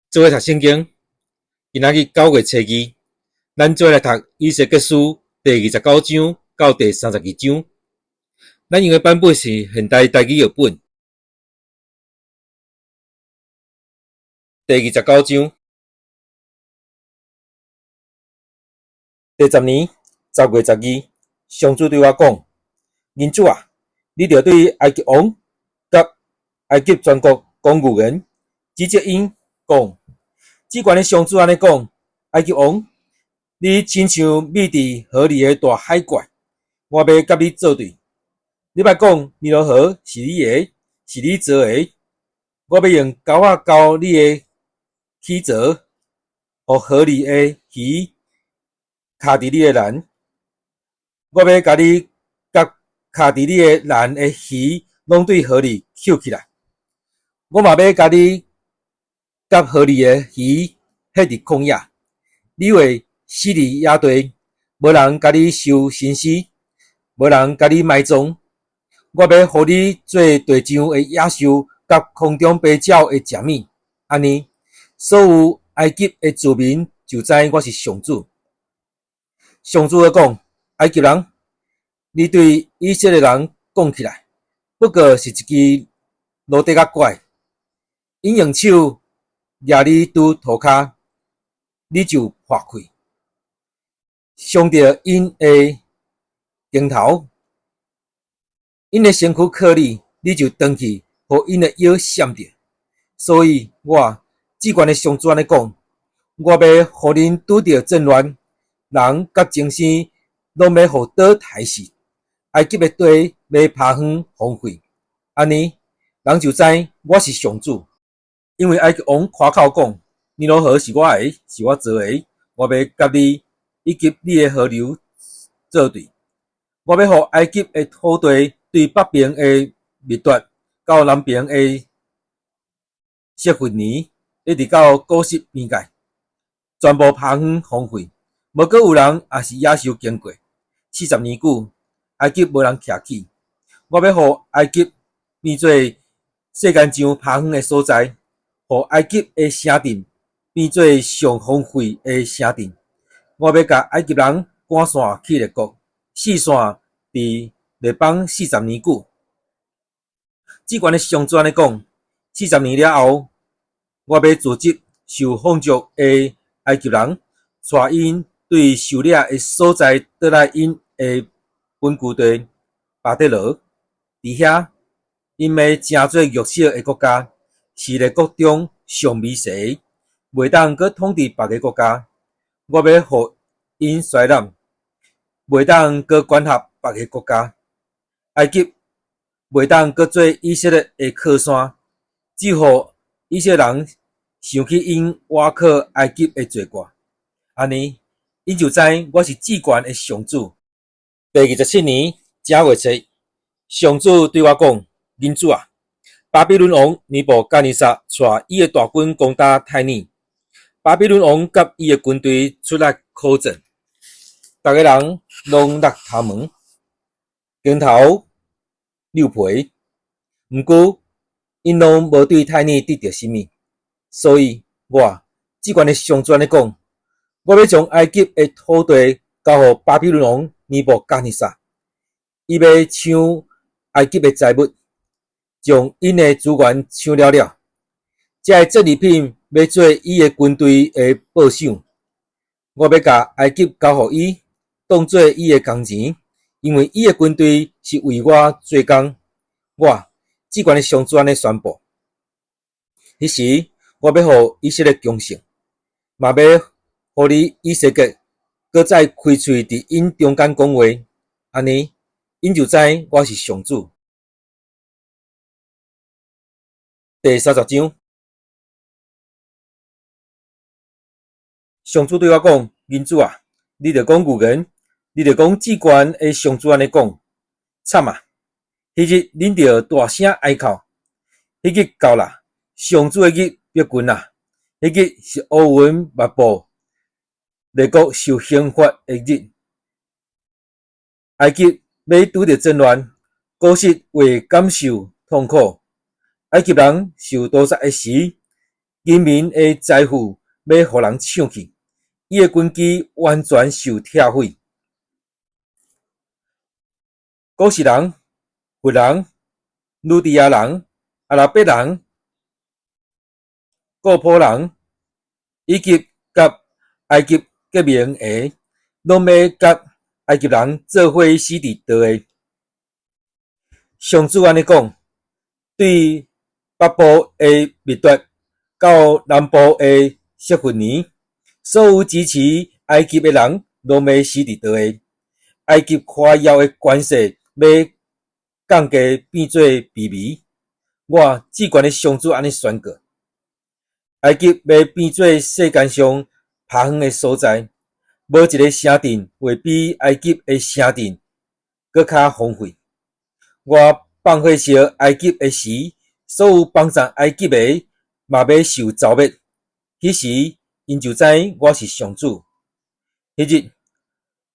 做伙讀聖經，今仔日9月初2，咱做伙來讀以西結書第二十九章到第三十二章。咱用的版本是現代台語譯本。第二十九章，第10年10月12，上主對我講：人子啊，你著對埃及王佮埃及全國講預言，指責𪜶講：至懸的上主按呢講，埃及王，你親像覕佇河裡的大海怪，我欲佮你做對。你捌講尼羅河是你的，是你鑿的，我欲用鈎仔鈎你的齒槽，予河裡的魚卡佇你的欄。我欲共你佮卡佇你的欄的魚攏對河裡抾起來。我嘛欲共你佮河裡的魚歇佇曠野，你會死佇野地，無人共你收身屍，無人共你埋葬。我欲予你做地上的野獸佮空中飛鳥的食物，按呢，所有埃及的子民就知我是上主。上主閣講：埃及人，你對以色列人講起來，不過是一支蘆竹仔拐，𪜶用手攑你拄塗跤，你就破開，傷著𪜶的肩頭。𪜶的身軀靠你，你就轉去，予𪜶的腰閃著。所以我至懸的上主按呢講：我欲予恁拄著戰亂，人佮精牲攏欲予刀刣死。埃及的地欲拋荒荒廢，按呢，人就知我是上主。因為埃及王誇口講：尼羅河是我的，是我造的，我欲佮你以及你的河流做對。我欲予埃及的土地對北爿的密達到南爿的色弗尼，一直到古實邊界，全部拋荒荒廢，無閣有人抑是野獸經過。四十年久，埃及無人徛起。我欲予埃及變做世間上拋荒的所在，予埃及的城鎮變做上荒廢的城鎮。我欲共埃及人趕散去列國，四散佇列邦四十年久。至懸的上主按呢講：四十年了後，我欲組織受放逐的埃及人，帶𪜶對受掠的所在倒來𪜶的本居地巴特羅。佇遐，𪜶欲成做弱小的國家，是列國中上微細的，袂當閣統治別个國家。我欲予𪜶衰濫，袂當閣管轄別个國家。埃及袂當閣做以色列的靠山，只予以色列人想起𪜶倚靠埃及的罪過。按呢，𪜶就知我是至懸的上主。第27年正月初一，上主對我講：人子啊，巴比倫王尼布甲尼撒帶伊的大軍攻打泰爾。巴比倫王佮伊的軍隊出力苦戰，逐个人攏落頭毛，肩頭搦皮。毋過，𪜶攏無對泰爾得著啥物。所以，我至懸的上主按呢講：我欲將埃及的土地交予巴比倫王尼布甲尼撒，伊欲搶埃及的財物，將𪜶的資源搶了了。這个戰利品欲做伊的軍隊的報賞。我欲共埃及交予伊，當做伊的工錢，因為伊的軍隊是為我做工。我至懸的上主按呢宣布。彼時，我欲予以色列強盛，嘛欲予你以西結閣再開喙佇𪜶中間講話，按呢，𪜶就知我是上主。第三十章，上主對我講：人子啊，你著講預言，你著講至懸的上主按呢講：慘啊！彼日恁著大聲哀哭，彼日到啦，上主的日逼近啦，彼日是烏雲密布，列國受刑罰的日。埃及欲拄著戰亂，古實會感受痛苦。埃及人受屠殺的時，人民的財富欲予人搶去，伊的根基完全受拆毀。古實人、弗人、呂底亞人、阿拉伯人、古普人，以及佮埃及結盟的，攏欲佮埃及人做伙死佇刀下。上主按呢講：對北部的密達到南部的色弗尼，所有支持埃及的人，攏欲死佇刀下。埃及誇耀的權勢欲降低變做卑微。我至懸的上主按呢宣告：埃及欲變做世間上拍遠的所在，無一个城鎮會比埃及的城鎮閣較荒廢。我放火燒埃及的時，所有幫贊埃及的嘛欲受誅滅。彼時，𪜶就知我是上主。彼日，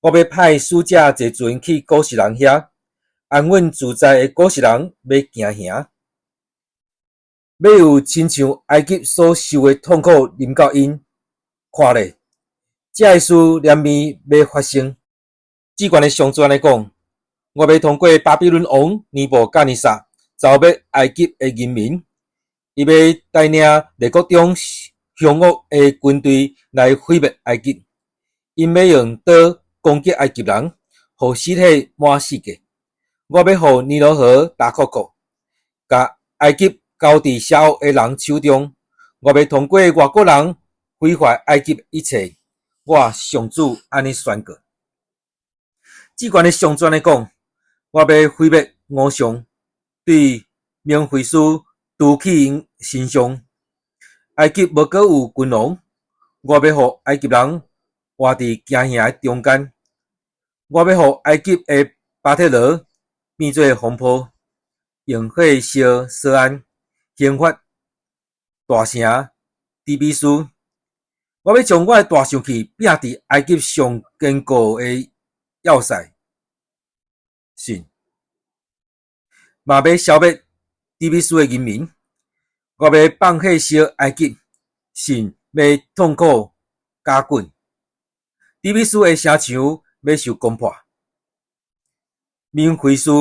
我欲派使者坐船去古實人遐，安穩自在的古實人欲驚惶，欲有親像埃及所受的痛苦臨到𪜶。看咧，這个事連綿欲發生。至懸的上主按呢講：我欲通過巴比倫王尼布甲尼撒誅滅埃及的人民，伊欲帶領列國中兇惡的軍隊來毀滅埃及，𪜶欲用刀攻擊埃及人，予屍體滿四界。我欲予尼羅河焦涸涸，共埃及交佇邪惡的人手中。我欲通過外國人毀壞埃及一切。我上主按呢宣告。至懸的上主按呢講：我欲毀滅偶像，對繆菲斯除去神像。埃及無閣有君王，我欲予埃及人活佇驚惶的中間。我欲予埃及的巴特羅變做荒坡，用火燒索安，刑罰大城底比斯。我欲將我的大象器摒佇埃及上堅固的要塞，信，嘛欲消滅底比斯的人民。我欲放火燒埃及，信欲痛苦加緊。底比斯的城牆欲受攻破，緬菲斯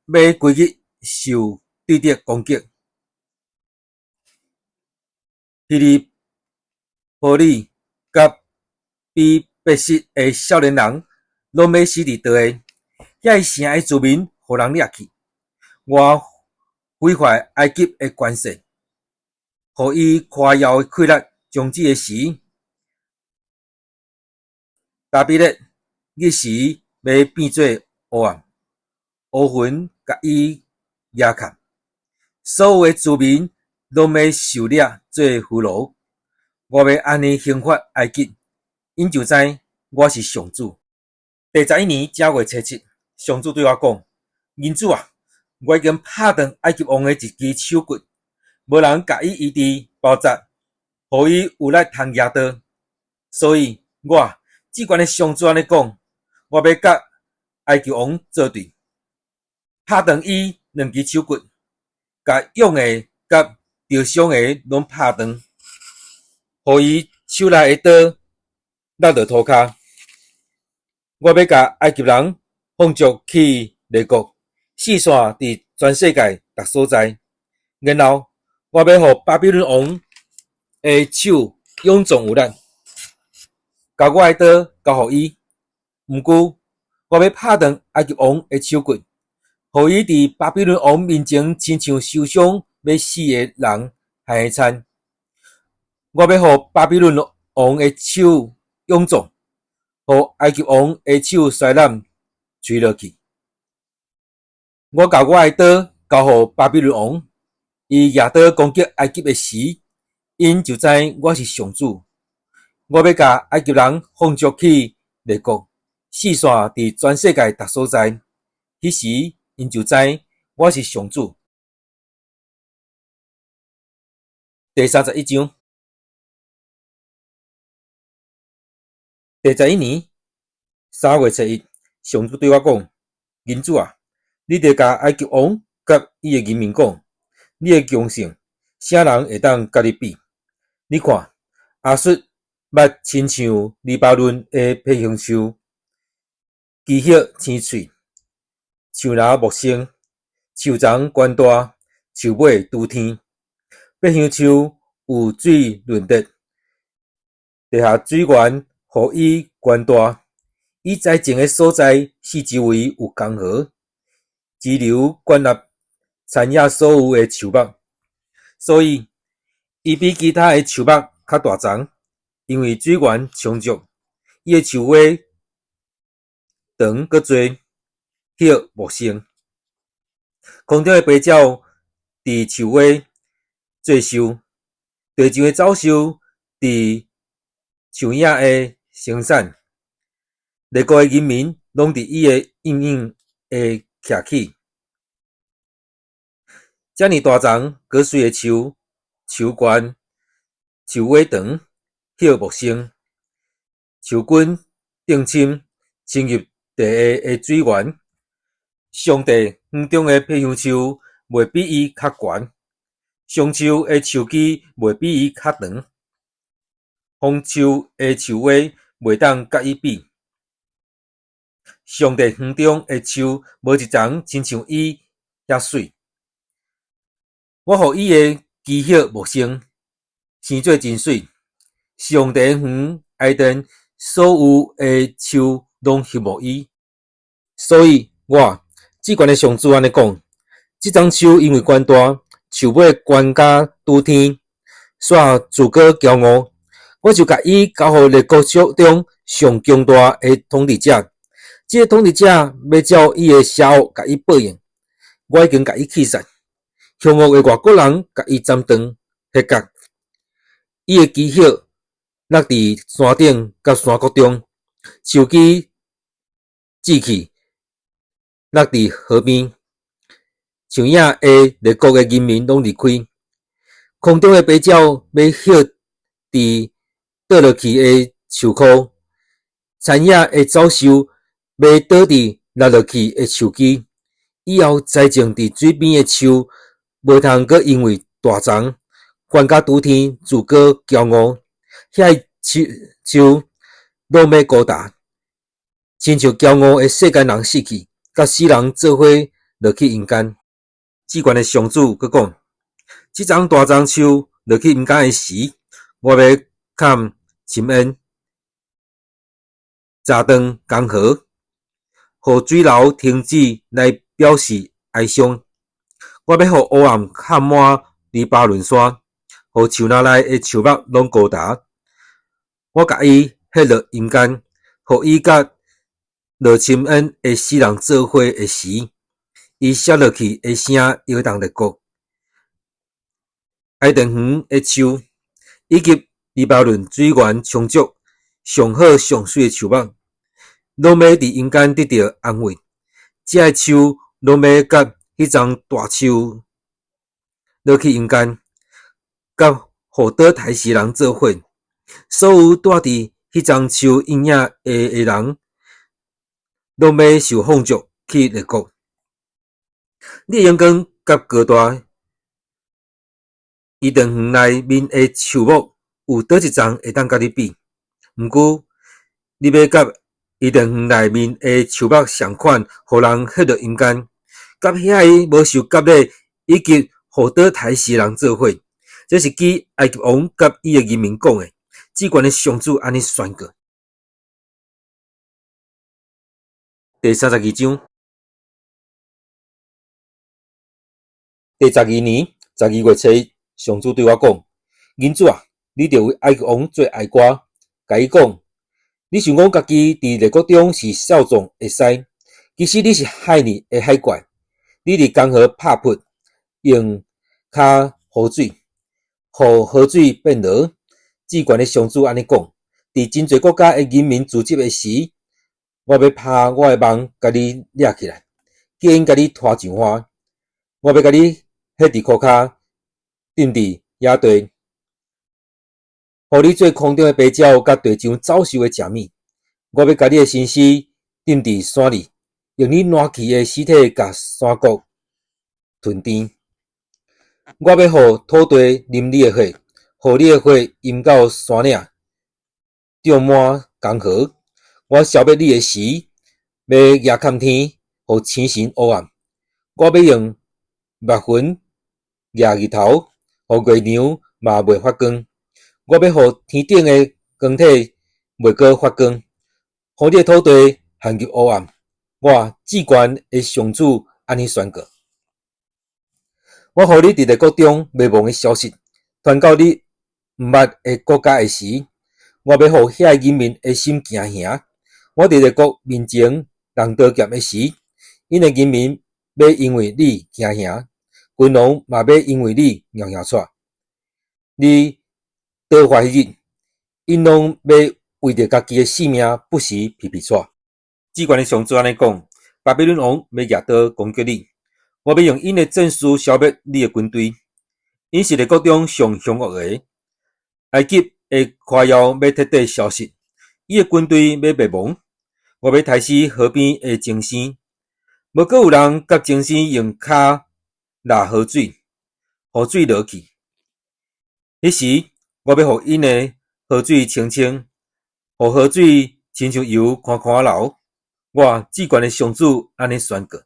欲規日受對敵攻擊。希利波里佮比伯色的少年人，攏欲死佇刀下。遐个城的住民予人掠去。我毀壞埃及的權勢，予伊誇耀的氣力終止的時，達比勒日時欲變做黑暗，烏雲共伊遮蓋，所有的住民攏欲受掠做俘虜。我欲按呢刑罰埃及，𪜶就知我是上主。第十一年正月初七，上主對我講：人子啊，我已經拍斷埃及王的一支手骨，無人共伊醫治包紮，予伊有力通舉刀。所以，我至懸的上主按呢講：我欲佮埃及王作對，拍斷伊兩支手骨，共勇的佮著傷的攏拍斷，予伊手內的刀落佇塗跤。我欲共埃及人放逐去列國，四散佇全世界逐所在。然後，我欲予巴比倫王的手勇壯有力，共我的刀交予伊。毋過，我欲拍斷埃及王的手骨，予伊佇巴比倫王面前親像受傷欲死的人害慘。我欲予巴比倫王的手勇壯，予埃及王的手衰懶垂落去。我共我的刀交予巴比倫王，伊舉刀攻擊埃及的時，𪜶就知我是上主。我欲共埃及人放逐去列國，四散佇全世界逐所在。彼時，𪜶就知我是上主。第三十一章，第十一年三月初一，上主對我講：人子啊，你著共埃及王佮伊的人民講：你的強盛，啥人會當佮你比？你看，亞述捌親像黎巴嫩的披香樹，枝葉青翠，樹林茂盛，樹叢懸大，樹尾拄天。披香樹有水潤澤，地下水源予伊懸大。伊栽種的所在四周圍有江河，支流灌納田野所有的樹木，所以伊比其他的樹木較大叢，因為水源充足。伊的樹尾長閣濟，葉茂盛。空中的飛鳥佇樹尾做岫，地上的走獸佇樹影下生產。列國的人民攏佇伊的蔭影下徛起。遮爾大叢閣媠的樹，樹懸，樹尾長，葉茂盛，樹根頂深，深入地下的水源。上帝園中的披香樹袂比伊較懸，松樹的樹枝袂比伊較長，楓樹的樹尾袂當佮伊比。上帝園中的樹無一叢親像伊遐媠。我予伊的枝葉茂盛，生做真媠。上帝園伊甸所有的樹攏羨慕伊。所以我至懸的上主按呢講：這叢樹因為懸大，樹尾懸甲拄天，煞自高驕傲，我就共伊交予列國中上強大的統治者。這个統治者欲照伊的邪惡共伊報應，我已經共伊棄殺。兇惡的外國人共伊斬斷彼角，伊的枝葉落佇山頂佮山谷中，樹枝折去落佇河邊，樹影下列國的人民攏離開。空中的飛鳥欲歇佇倒落去的樹箍，田野的走獸欲倒佇落落去的樹枝。以後栽種佇水邊的樹，無通閣因為大叢懸甲拄天，自高驕傲，遐个樹樹攏欲孤單，親像驕傲的世間人死去，佮死人做伙落去陰間。至懸的上主閣講：這叢大叢樹落去陰間的時，我欲砍深淵，鍘斷江河，予水流停止來表示哀傷。我欲予烏暗蓋滿黎巴嫩山，予樹林內的樹木攏孤單。我共伊彼落陰間，予伊佮落深淵的死人做伙的時，伊摔落去的聲搖動列國。伊甸園的樹，以及黎巴嫩水源充足、上好上媠的樹木，攏欲佇陰間得著安慰。這个樹攏欲佮彼叢大樹落去陰間，佮予倒刣死人做伙。所有蹛佇彼叢樹陰影下的人，攏欲受放逐去列國。你的榮光佮高大，伊甸園內面的樹木有佗一叢會當佮你比？毋過，你欲佮伊甸園內面的樹木仝款，予人彼落陰間，佮遐个無受割禮以及予倒刣死人做伙。這是指埃及王佮伊的人民講的。至懸的上主按呢宣告。第32章，第12年12月初一，上主對我講：人子啊，你著為埃及王做哀歌，共伊講：你想講家己佇列國中是少壯會使，其實你是害膩的海怪。你佇江河拍撲，用跤予水，予河水變濁。至懸的上主按呢講：佇真濟國家的人民聚集的時，我欲拍我的網，共你掠起來，叫𪜶共你拖上岸。我欲共你彼佇箍跤，釘佇野地，予你做空中的飛鳥，佮地上走獸的食物。我欲共你的身屍釘佇山裡，用你爛去的屍體共山谷吞甜。我欲予土地啉你的血，予予你的血淹到山嶺，漲滿江河。我消滅你的時，欲夯崁天，予星辰烏暗。我欲用密雲遮日頭，予月娘嘛袂發光。我欲予天頂的光體袂閣發光，予你的土地陷入烏暗。我至懸的上主按呢宣告：我予你佇列國中滅亡的消息傳到你毋捌的國家的時，我欲予遐个人民的心驚嚇。我佇列國面前弄刀劍的時，𪜶的人民欲因為你驚嚇，君王嘛欲因為你搖搖掣。你倒發彼日，𪜶攏欲為著家己的性命不時皮皮掣。至懸的上主按呢講：巴比倫王欲舉刀攻擊你，我欲用𪜶的戰士消滅你的軍隊。𪜶是列國中上兇惡的。埃及的誇耀欲徹底消失，伊的軍隊欲滅亡。我欲刣死河邊的精牲，無閣有人佮精牲用跤抐河水，予水落去。彼時，我欲予𪜶的河水清清，予河水親像油寬寬流。我至懸的上主按呢宣告：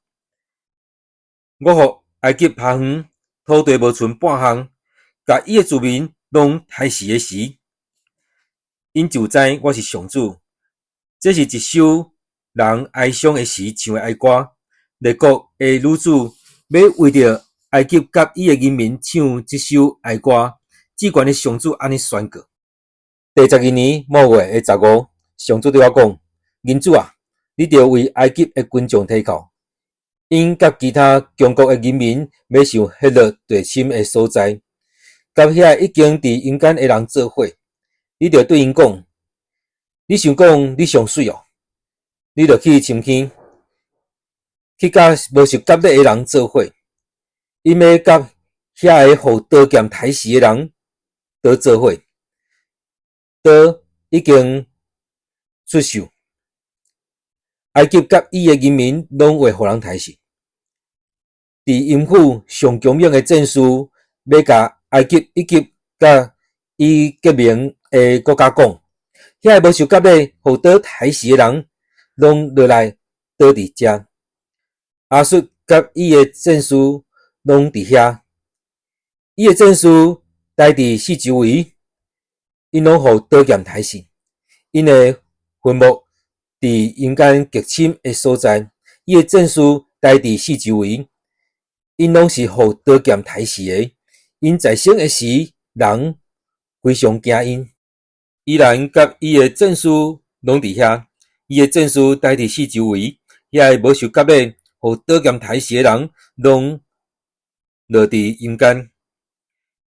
我予埃及拍遠，土地無賰半項，共伊的子民攏刣死的時，𪜶就知我是上主。這是一首人哀傷的時唱的哀歌。列國的女子欲為著埃及佮伊的人民唱這首哀歌。至懸的上主按呢宣告：第12年卯月的15，上主對我講：人子啊，你著為埃及的軍將啼哭，𪜶佮其他強國的人民欲受黑落地深的所在，佮遐已經佇陰間的人做伙。你著對𪜶講：你想講你上媠哦，你著去深坑，去佮無受割禮的人做伙，𪜶欲佮遐个予刀劍刣死的人倒做伙，刀已經出售。埃及佮伊的人民攏會予人刣死。佇陰府上強猛的戰士，欲共埃及以及佮伊結盟的國家講：遐个無受割禮、予刀刣死的人，攏落來倒佇遮。亞述佮伊的戰士攏佇遐，伊的戰士待佇四周圍，𪜶攏予刀劍刣死。𪜶的墳墓佇陰間極深的所在，伊的戰士待佇四周圍，𪜶攏是予刀劍刣死的。𪜶在生的時，人非常驚𪜶。以蘭佮伊的戰士攏佇遐，伊的戰士待佇四周圍，遐个無受割禮、予刀劍刣死的人，攏落佇陰間。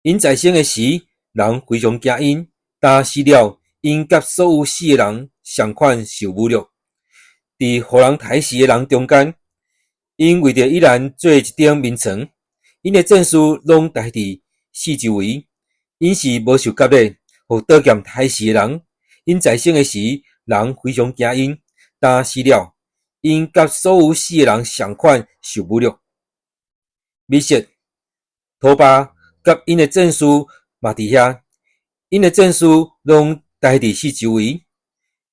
𪜶在生的時，人非常驚𪜶，但死了，𪜶佮所有死的人仝款受侮辱。佇予人刣死的人中間，𪜶為著以蘭做一頂眠床，𪜶的戰士攏待佇四周圍，𪜶是無受割禮、予刀劍刣死的人。𪜶在生的時，人非常驚𪜶，但死了，𪜶佮所有死的人仝款受侮辱。米設、陀巴佮𪜶的戰士嘛佇遐，𪜶的戰士攏待佇四周圍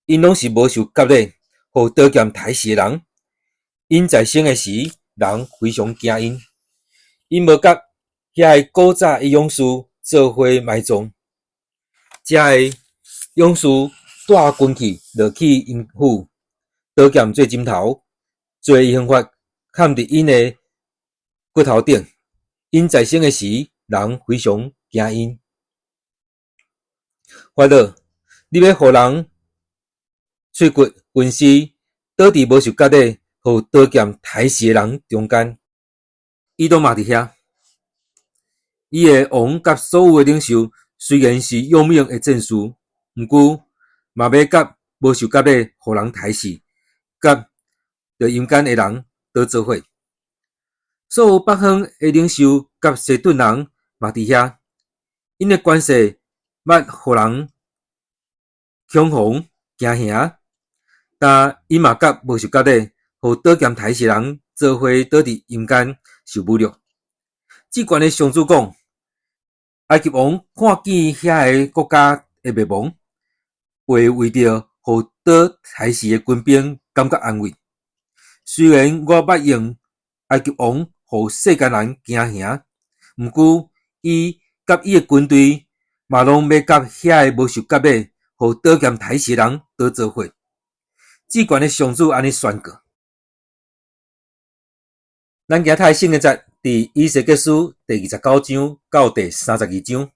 ，𪜶攏是無受割禮、予刀劍刣死的人。𪜶在生的時，人非常驚𪜶。𪜶無佮遐个古早的勇士做伙埋葬，遮个勇士帶軍器落去陰府，刀劍做枕頭，罪刑罰崁佇𪜶的骨頭頂。𪜶在生的時，人非常驚𪜶。法老，你欲予人喙骨分屍，倒佇無受割禮、予刀劍刣死的人中間。以東嘛佇遐，伊的王佮所有的領袖雖然是勇猛的戰士，毋過嘛欲佮無受割禮、予人刣死、佮佇陰間的人倒做伙。所有北方的領袖佮西頓人嘛佇遐，𪜶的權勢捌予人恐慌驚嚇，但𪜶嘛佮無受割禮、予刀劍刣死人做伙倒佇陰間受侮辱。至懸的上主講：埃及王看見遐个國家的滅亡，會為著予倒刣死的軍兵感覺安慰。雖然我捌用埃及王予世間人驚嚇，毋過伊佮伊的軍隊嘛攏欲佮遐个無受割禮、予刀劍刣死的人倒做伙。至懸的上主按呢宣告。咱今仔讀的聖經節，佇以西結書第29章到第32章。